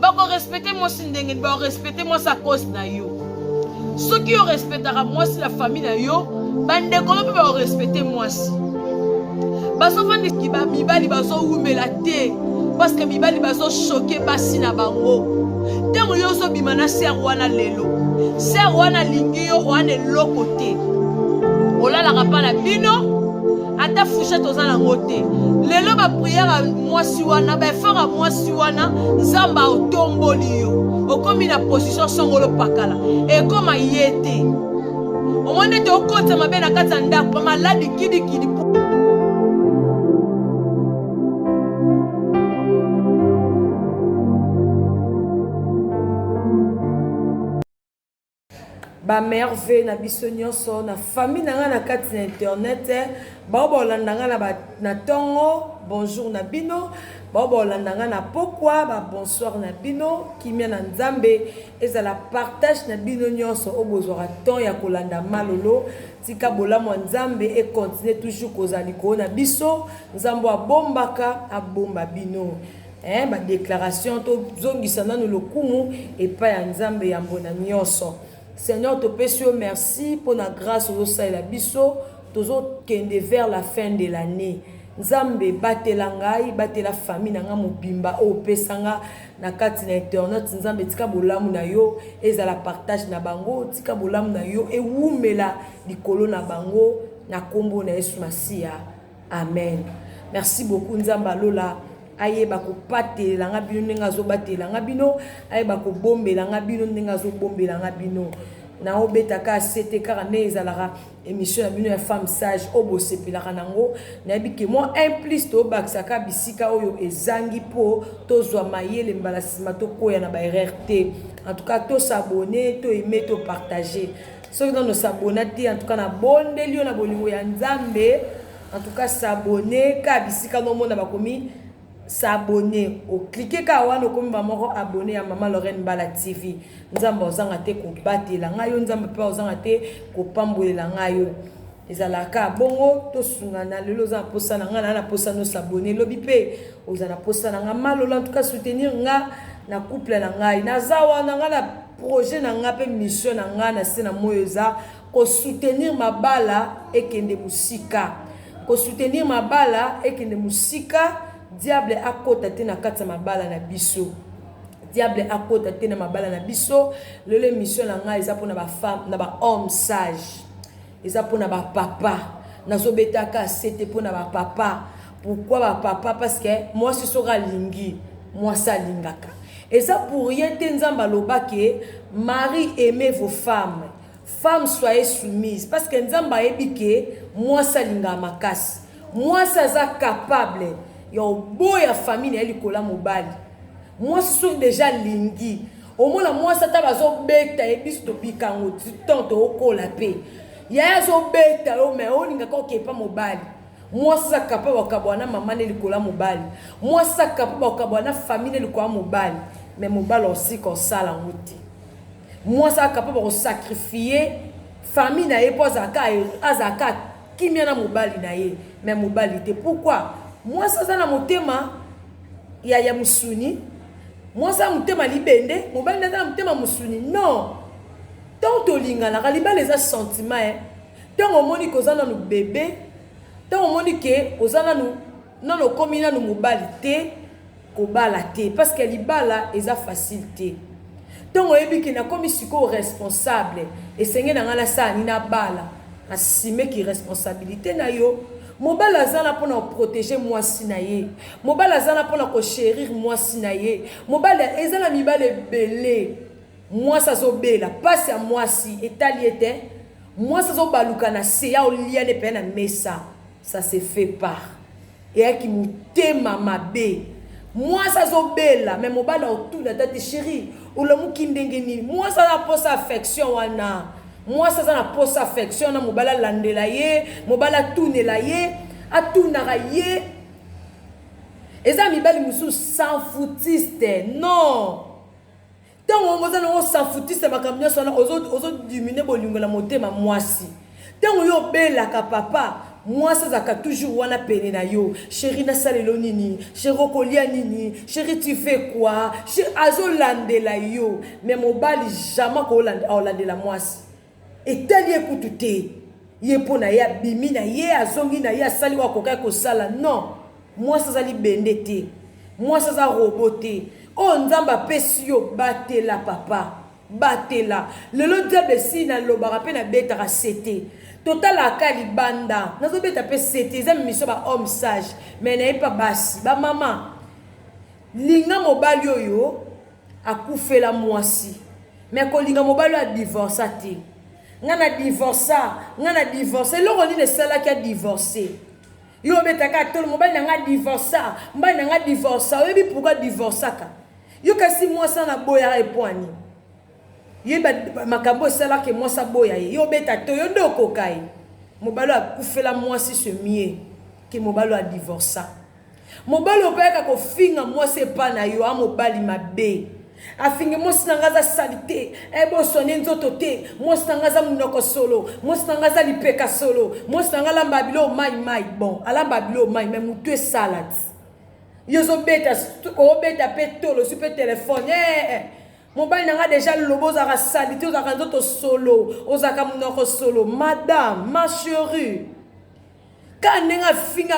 Bako respecter mwasi ndenge nini? Bako respecter mwasi à cause na yo. Soki yo respectaka mwasi na famille na yo, bandeko no mpe bako respecter mwasi. Bazofandisi ba mibali bazowumela te parce que mibali bazochoke basi na bango. Ntango yo ozobima na sœur wana lelo, sœur wana alingi yo wana eloko te, olalaka mpa na bino ata fourchette oza nango te. Lelo ba prière ya mwasi wana, ba effort ya mwasi wana, Nzambe otomboli yo, okomi na position songolo pakala, ekoma ye te. Omoni ete okotisa mabe na kati ya ndako, ba maladi kidikidi. Ba meilleurs vœux na biso nyonso na famille na nga na kati na internet bao baolanda nga na, ba, na tongo bonjour na bino bao baolanda nga na pokwa ba bonsoir na bino kimia na nzambe ezala partage na bino nyonso oyo bozwaka temps ya kolanda malolo tika bolamu ya nzambe ekontinue toujours kozala likolo na biso nzambe abombaka abomba bino. Eh, ba declaration tozongisa nanu lokumu epai ya Nzambe yambo na nyonso. Seigneur, topesi yo merci mpo na grâce ozosalela biso, tozokende vers la fin de l'année. Nzambe batela ngai, batela famille na ngai mobimba oyo opesa nga na kati na internet. Nzambe tika bolamu na yo ezala partage na bango, tika bolamu na yo ewumela likolo na bango na kombo na Yesu Masiya. Amen. Merci beaucoup Nzambe alola ayeba kopatelela nga bino ndenge azobatela nga bino, ayeba kobombela nga bino ndenge azobombela nga bino. Naobeta kaka sete kaka nde ezalaka émission na bino ya femme sage oyo bosepelaka nango. Nayebi ke mwa un plus tobakisaka bisika oyo ezangi mpo tozwa mayele mbala nsima tokoya na ba erreur te. En tout cas to s'abonner, to aimer, to partager. Soki nano s'abonna te, en tout cas na bondeli yo na bolingo ya Nzambe, en tout cas s'abonner ka bisika no mona bakomi s'abonner, o cliquer ka wana okomi ba moko abonné ya Mama Lorraine Mbala TV. Nzambe ozanga te kobatela ngai yo, Nzambe pe ozanga te kopambolela ngai yo. Ezalaka bongo tosungana lelo oza na posa na ngai na na posa no s'abonner lobi pe oza na posa na ngai malola en tout cas soutenir nga na couple na ngai naza wana ngai na projet na ngai pe mission na ngai na se na moyo eza ko soutenir mabala ekende mosika ko soutenir mabala ekende mosika diable akota te na kati ya mabala na biso diable akota te na mabala na biso lelo émission na ngai eza mpona ba femme na ba homme sage Eza pona ba papa. Nazo beta ka sete pona ba papa. Pourquoi ba papa? Parce que mwasi soki alingi, mwasi alingaka. Eza pour rien te Nzambe aloba ke mari aimez vos femmes. Femmes soyez soumise parce que Nzambe ayebi ke mwasi alingaka makasi. Mwasi aza capable ya oboya famille na ye likolo ya mobali. Mwasi soki deja alingi Omona mwasi ata bazobeta ye biso tobika yango temps tookola pe yaya azobeta yo mais olinga kaka okepa mobali mwasi aza capable okabwana na mama ne likolo ya mobali mwasi aza capable okabwana na famille ne likolo ya mobali mais mobali osika osala yango te mwasi aza capable kosacrifier famille na ye mpo azalaka kimia na mobali na ye mais mobali te pourquoi mwasi aza na motema ya ya mosuni Mwasi aza motema libende, mobali nde aza na motema mosuni. Non. Tango tolinganaka, libala eza sentiment eh. Tango omoni ke oza nanu bebe, tango omoni ke oza nanu nanu okomi nanu mobali te, kobala te parce que libala eza facile te. Tango oyebi ke nakomi sikoyo responsable, esengeli na ngai nasala nini? Nabala. Assumer ki responsabilite na yo. Mobali aza na pona ko proteger mwasi na ye. Mobali aza na pona ko cherir mwasi na ye. Mobali eza na mibali ebele. Mwasi azobela, pasi ya mwasi etali ye te. Mwasi azobaluka na se ya olia ne pe na mesa. Ça se fait pas. Eyaki motema mabe. Mwasi azobela mais mobali akotuna ata te chérie olamuki ndenge nini? Mwasi aza na posa affection wana. Mwasi aza na posa affection wana mobali alandela ye, mobali atunela ye, atunaka ye. Eza mibali mosusu sans foutiste. Non. Tango yango oza nango s'enfoutiste makambo nyonso wana ozo, ozo diminuer bolingo na motema mwasi. Tango yo obelaka papa, Mwasi azalaka toujours wana pene na yo. Chérie nasalelo nini? Chérie okolia nini? Chérie tu fais quoi? Chérie azolandela yo. Mais mobali jamais akolandela mwasi. Etali ye kutu te. Ye mpo na ye abimi na ye, azongi na ye, asali oyo akokaki kosala. Non. Mwasi aza libende te. Mwasi aza robot te. Oyo Nzambe apesi yo, batela papa. Batela. Lelo diable esi nalobaka pe nabetaka sete. Totalaka libanda. Nazobeta pe sete. Eza mission ba homme sage. Mais nayebi pa basi. Ba mama. Linga mobali oyo akufela mwasi. Mais kolinga mobali oyo adivorsa te. Nga na divorsa. Nga na divorsa. Eloko nini esalaki adivorce? Yo obetaka tolo mobali na nga divorsa. Mobali na nga divorsa. Oyebi pourquoi divorsaka? Yo kasi mwasi wana aboyaka ye mpo ani? Ye makambo esalaka mwasi aboya ye. Yo obeta to yo nde okoka ye. Mobali oyo akufela mwasi ce mieux que mobali oyo adivorsa. Mobali oyo ayaka kofinga mwasi epa na yo, a mobali mabe. Afingi mwasi na nga aza salite, eboswane nzoto te, mwasi na nga aza monoko solo, mwasi na nga aza lipeka solo, mwasi na nga alamba biloko mai mai. Bon, alamba biloko mai mais mutu esala ti. Yo ozobeta, obeta pe tolo, ozwi pe telefone. Eh, eh. Mobali na nga deja lobo ozalaka salite, ozalaka nzoto solo, ozalaka monoko solo. Madame, ma cherie. Kaka ndenge afinga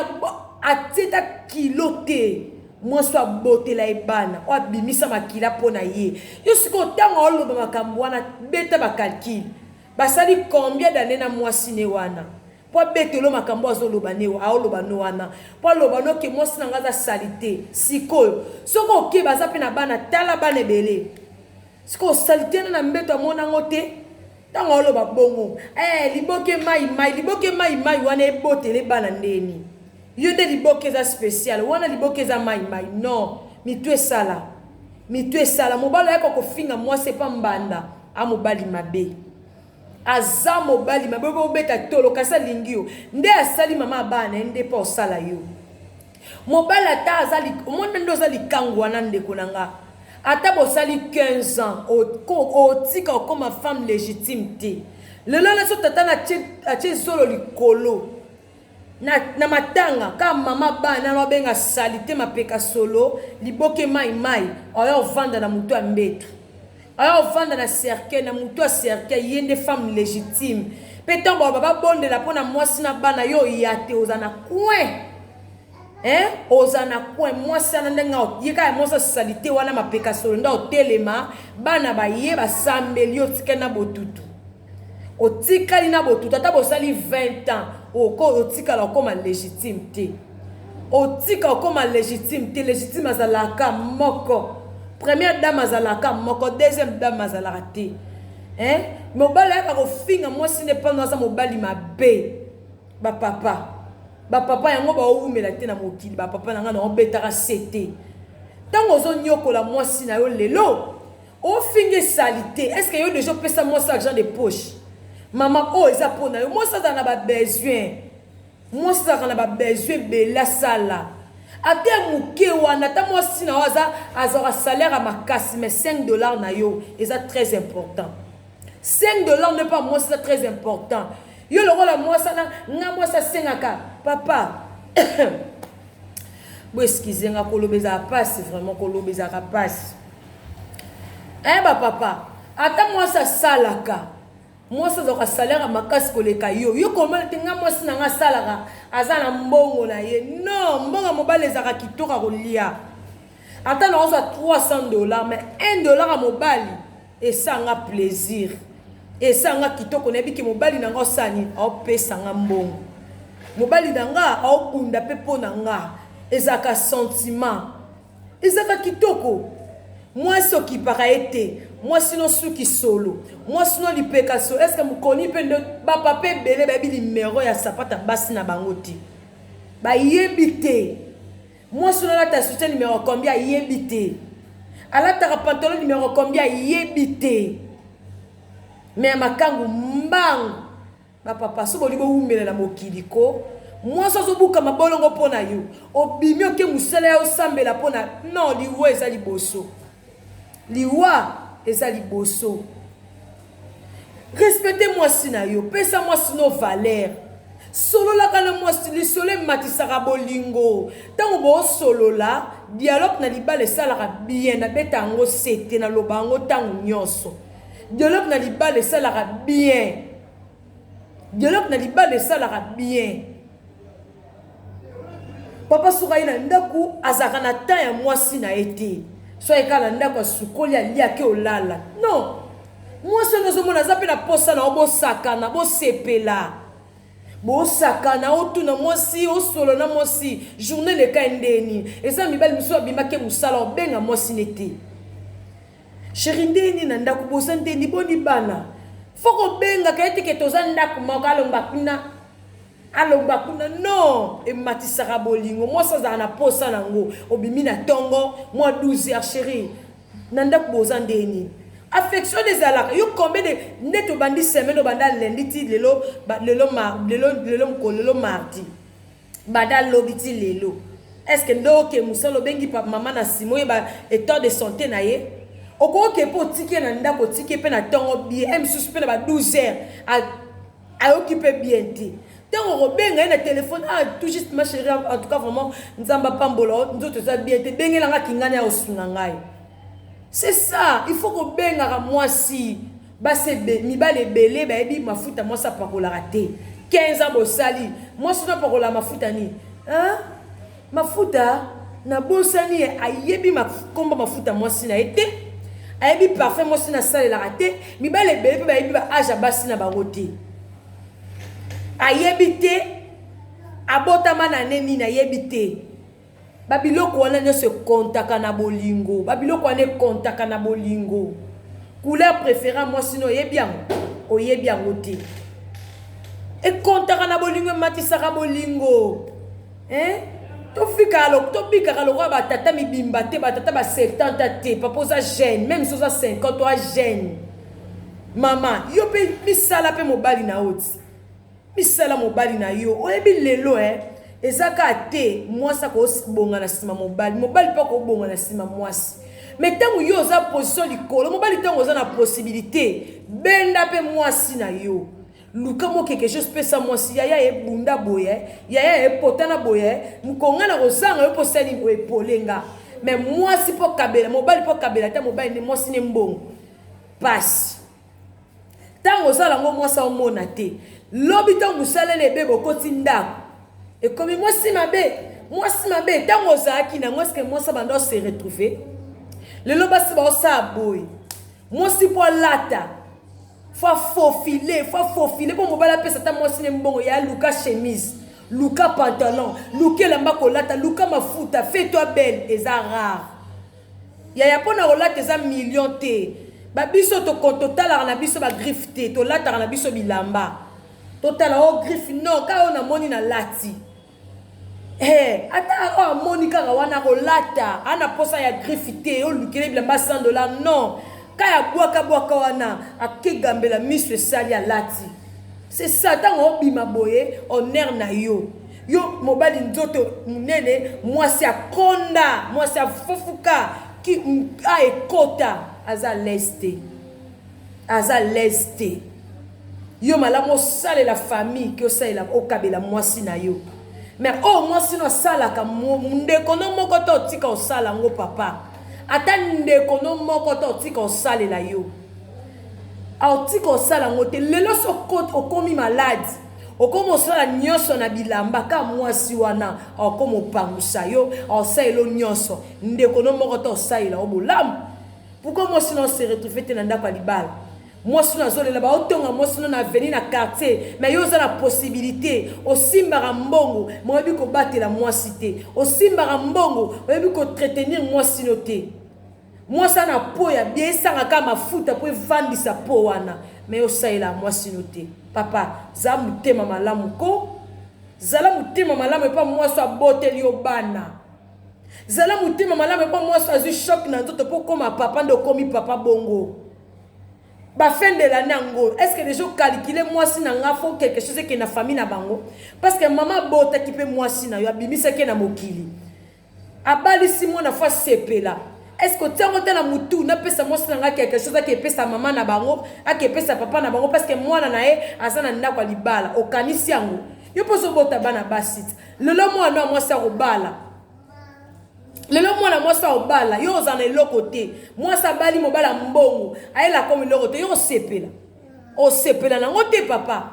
atie ta kilo te. Mwasi oyo abotela ye bana, oyo abimisa makila mpo na ye. Yo sikoyo ntango aoloba makambo wana, beta ba calcul. Basali combien d'années na mwasi ne wana? Po abetelo makambo azoloba ne aoloba no wana. Po aloba no ke mwasi na nga aza salite. Sikoyo soki oke baza pe na bana, tala bana ebele. Sikoyo salite na na mbeto amona ngo te. Ntango aoloba bongo, eh, liboke mai mai, liboke mai mai wana ebotele bana ndeni. Yo nde liboke eza special, wana liboke eza mai mai. Non, mitu esala. Mitu esala. Mobali ayaka kofinga mwasi epa mbanda, a mobali mabe. Aza mobali mabe, obeta tolo kasi alingi yo. Nde asali mama ya bana ye nde pa osala yo. Mobali ata aza omoni nde oza likangu wana ndeko na nga. Ata bosali 15 ans otika okoma femme légitime te. Lelo na so tata na atie zolo likolo na, na matanga ka mama bana na benga salite mapeka solo liboke mai mai oya ovanda na mutu ya mbetu oya ovanda na cercueil na mutu ya cercueil ye nde femme légitime mpe ntango baloba babondela mpo na mwasi na bana yo oya te oza na coin hein oza na coin mwasi wana ndenge ye kaka mwasi asalite wana mapeka solo nde otelema bana baye basambeli yo otikali na botutu otikali na botutu ata bosali 20 ans oko otikala okoma légitime te otika okoma légitime te. Légitime azalaka moko, première dame azalaka moko, deuxième dame azalaka te, hein. Mobali ayaka kofinga mwasi nde pano aza mobali mabe. Bapapa, bapapa yango baowumela te na mokili. Bapapa na ngai naobetaka se te. Ntango ozonyokola mwasi na yo lelo, ofinga esali te. Est ce que yo deja opesa mwasi argent de poche? Mama, oyo eza mpo na yo. Mwasi azala na babesoin, mwasi azalaka na babesoin ebele. Asala ata ya moke wana, ata mwasi na yo aza azwaka salaire ya makasi, mais 5 $ na yo eza très important. 5 $ nde mpa mwasi eza très important. Yo lokola mwasi wana, nga mwasi asengaka papa bo excuse nga, koloba ezalaka mpasi, vraiment koloba ezalaka mpasi. Eh, bapapa, ata mwasi asalaka, mwasi azwaka salaire ya makasi koleka yo, yo komona te nga mwasi na nga asalaka, aza na mbongo na ye. Non, mbongo ya mobali ezalaka kitoko ya kolia. Ata na ozwa 300 $, mais 1 $ ya mobali esanga plaisir, esanga kitoko. Nayebi ke mobali na nga osala nini, aopesa nga mbongo, mobali na nga aobunda mpe mpo na nga. Ezalaka sentiment, ezalaka kitoko. Mwasi okipaka ye te, mwasi no suki solo, mwasi no lipeka solo. Est-ce mokoni mpe nde bapapa ebele bayebi nimero ya sapata basi na bango te? Bayebi te. Mwasi no alata soutien numéro combien, ayebi te. Alataka pantalon numéro combien, ayebi te. Mais ya makangu mbangu. Bapapa, so bolingi bowumela na mokili ko, mwasi azobuka mabolongo mpo na yo, obimi oke mosala ya osambela mpo na non. Liwa eza liboso, liwa eza liboso. Respecte mwasi na yo, pesa mwasi no valeur. Sololaka na mwasi, lisolo ematisaka bolingo. Ntango bosolola, dialogue na libala esalaka bien. Nabeta yango sete, naloba yango ntango nyonso. Dialogue na libala esalaka bien. Dialogue na libala esalaka bien. Papa soki aye na ndako azalaka na temps ya mwasi na ye te. So aye kaka na ndako asukoli aliaki olala. Non. Mwasi wana ozomona aza mpe na posa na yo bosakana, bosepela. Bosakana, otuna mwasi, osolo na mwasi, journée eleka ye ndeni. Eza mibali mosusu abimaki mosala obenga mwasi ne te. Chérie ndeni na ndako boza ndeni boni bana. Faut kobengaka ye te ke toza ndako moko alongwa kuna. Alongwa kuna non ematisaka bolingo mwasi azalaka na posa nango obimi na tongo mwa 12 heures chérie na ndako boza ndenge nini affection ezalaka yo combien de nde tobandi semaine obanda lundi ti lelo lelo lelo lelo mokolo lelo mardi banda lobi ti lelo est ce que nde oke mosala obengi mama na nsima oyeba état de santé na ye okoki mpe otiki ye na ndako otiki ye mpe na ntongo bien mosusu mpe na ba 12 heures ayoki mpe bien te ntango okobenga ye na telefone ah tout juste ma chérie en tout cas vraiment nzambe apambola nzoto eza bien te bengelanga kingani ya osunga ngai c'est ça il faut kobengaka mwasi basi mibali ebele bayebi mafuta mwasi apakolaka te 15 ans bosali mwasi no apakolaka mafuta nini hein? Mafuta nabosani ye ayebi kombo mafuta mwasi na ye te ayebi parfum mwasi na asalelaka te mibali ebele mpe bayebi ba age ya basi na bango te ayebi te abotama na ne nini ayebi te babiloko wana nyonso ekontaka na bolingo babiloko wana ekontaka na bolingo couleur préférée mwasi no oyebi yango oyebi yango te ekontaka na bolingo ematisaka bolingo Hein? Tofikaka tobikaka lokola ba tata mibimba te, ba tata ba 70 te. Papa oza jeune, même si oza 50 oza jeune. Mama, yo pe misala pe mobali na yo ti. Misala mobali na yo. Oyebi lelo eh eza kaka te mwasi akobonga na nsima mobali, mobali mpe akobonga na nsima mwasi. Mais ntango yo oza position likolo, mobali ntango oza na possibilité, benda mpe mwasi na yo. Luka mwa quelque chose pesa mwasi yaya ebunda boye yaya epotana boye mokolo nga nakozanga yo mpo osali nini oepole nga mais mwasi mpo kabela mobali mpo kabela ata mobali nde mwasi ne mbongo pasi ntango ozala yango mwasi aomona te lobi ntango mosala na ebeba okoti ndako ekomi mwasi mabe mwasi mabe ntango ozalaki na yango eske mwasi abanda ose retrouve lelo basi baosala boye mwasi mpo alata Faut faufile, faut faufile po mobali apesa ata mwasi ne mbongo ya luka chemise, luka pantalon, luka elamba kolata, luka mafuta, fais-toi belle, eza rare. Yaya pona kolata eza million te. Ba biso to totalaka na biso ba griffe te, tolataka na biso bilamba. Totala oh griffe non, ka oyo namoni na lati. Eh, ata oyo amoni kaka wana akolata ana posa ya griffe te olukele bilamba 100 dollar non ka ya bwaka bwaka wana akegambela miso esali alati c'est ça ntango obima boye honneur na yo yo mobali nzoto monene mwasi akonda mwasi afufuka ki a ekota aza l'aise te aza l'aise te Yo malamu osalela famille que osalela okabela mwasi na yo. Mais oyo mwasi no asalaka ndeko no moko te otika osala yango papa. Ata ndeko no moko te otika osalela yo. Otika osala yango te. Lelo so okomi malade okomi osala nyonso na bilamba ka mwasi wana akomi opangusa yo aosalela yo nyonso ndeko no moko te osalela yo bolamu. Pourquoi mwasi no se retrouver te na ndako ya libala? Mwasi no azolela baotonga mwasi no na avenue na quartier mais yo oza na possibilité osimbaka mbongo mais oyebi kobatela mwasi te osimbaka mbongo oyebi kotretenir mwasi no te mwasi ana po ya bien esanga kaka mafuta mpo evandisa po wana mais osalela mwasi no te papa za motema malamu ko zala motema malamu epa mwasi aboteli yo bana zala motema malamu epa mwasi azwi choc na nzoto mpo okoma papa nde okomi papa bongo ba fin de l'année yango est ce que déjà ocalcule mwasi na nga faut quelque chose ekende na famille na bango parce que mama abotaki mpe mwasi na yo abimisaki ye na mokili abalisi mwana fo asepela est ce que otia yango te na mutu napesa mwasi na nga quelque chose ake epesa mama na bango ake epesa papa na bango parce que mwana na ye aza na ndako ya libala okanisi yango. Yo mpo ozobota bana basi te. Lelo mwana ya mwasi akobala. Lelo mwana mwasi akobala, yo ozala na eloko te. Mwasi abali mobali ya mbongo, ayela komi eloko te, yo osepela. Osepela nango te papa.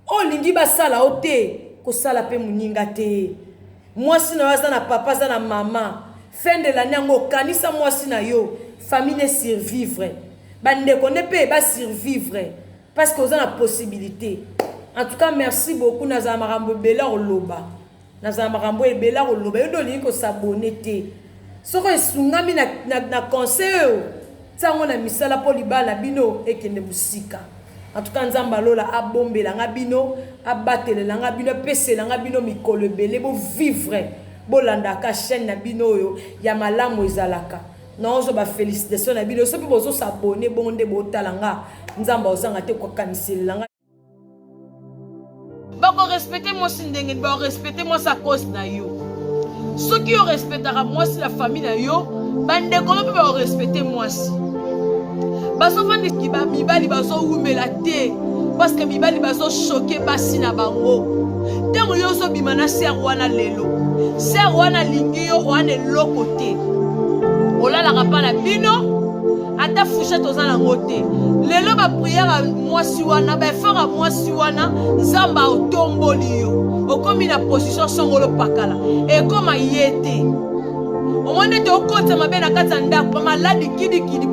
Olingi basala yo te, kosala mpe moninga te. Mwasi na yo aza na papa, aza na mama. Fin de l'année yango okanisa mwasi na yo, famille ne survivre. Bandeko nde mpe ba survivre parce que oza na possibilité. En tout cas, merci beaucoup. Nazala makambo ebele ya koloba. Nazala makambo ebele ya koloba. Yo nde olingi ko s'abonner te. Soko esungami na, na, na conseil oyo, tia yango na misala mpo libala na bino ekende mosika. En tout cas, Nzambe alola abombela nga bino, abatelela nga bino, apesela nga bino mikolo ebele bo vivre, bolandaka chaîne na bino oyo ya malamu ezalaka. Naozwa ba félicitations na bino, soki bozo s'abonner bongo nde botala nga, Nzambe ozanga te kokaniselela nga. Bakorespecte mwasi ndenge nini? Bakorespecte mwasi a cause na yo. Soki yo respectaka mwasi na famille na yo, bandeko no mpe bakorespecte mwasi. Bazofandisi mibali bazowumela te parce que mibali bazochoke basi na bango. Ntango yo ozobima na sere wana lelo, sere wana alingi yo wana eloko te, olalaka mpa na bino ata fourchette oza nango te. Lelo ba prière ya mwasi wana, ba effort ya mwasi wana, Nzambe otomboli yo, okomi na position songolo pakala, ekoma ye te. Omoni ete okotisa mabe na kati ya ndako, ba maladi kidikidi.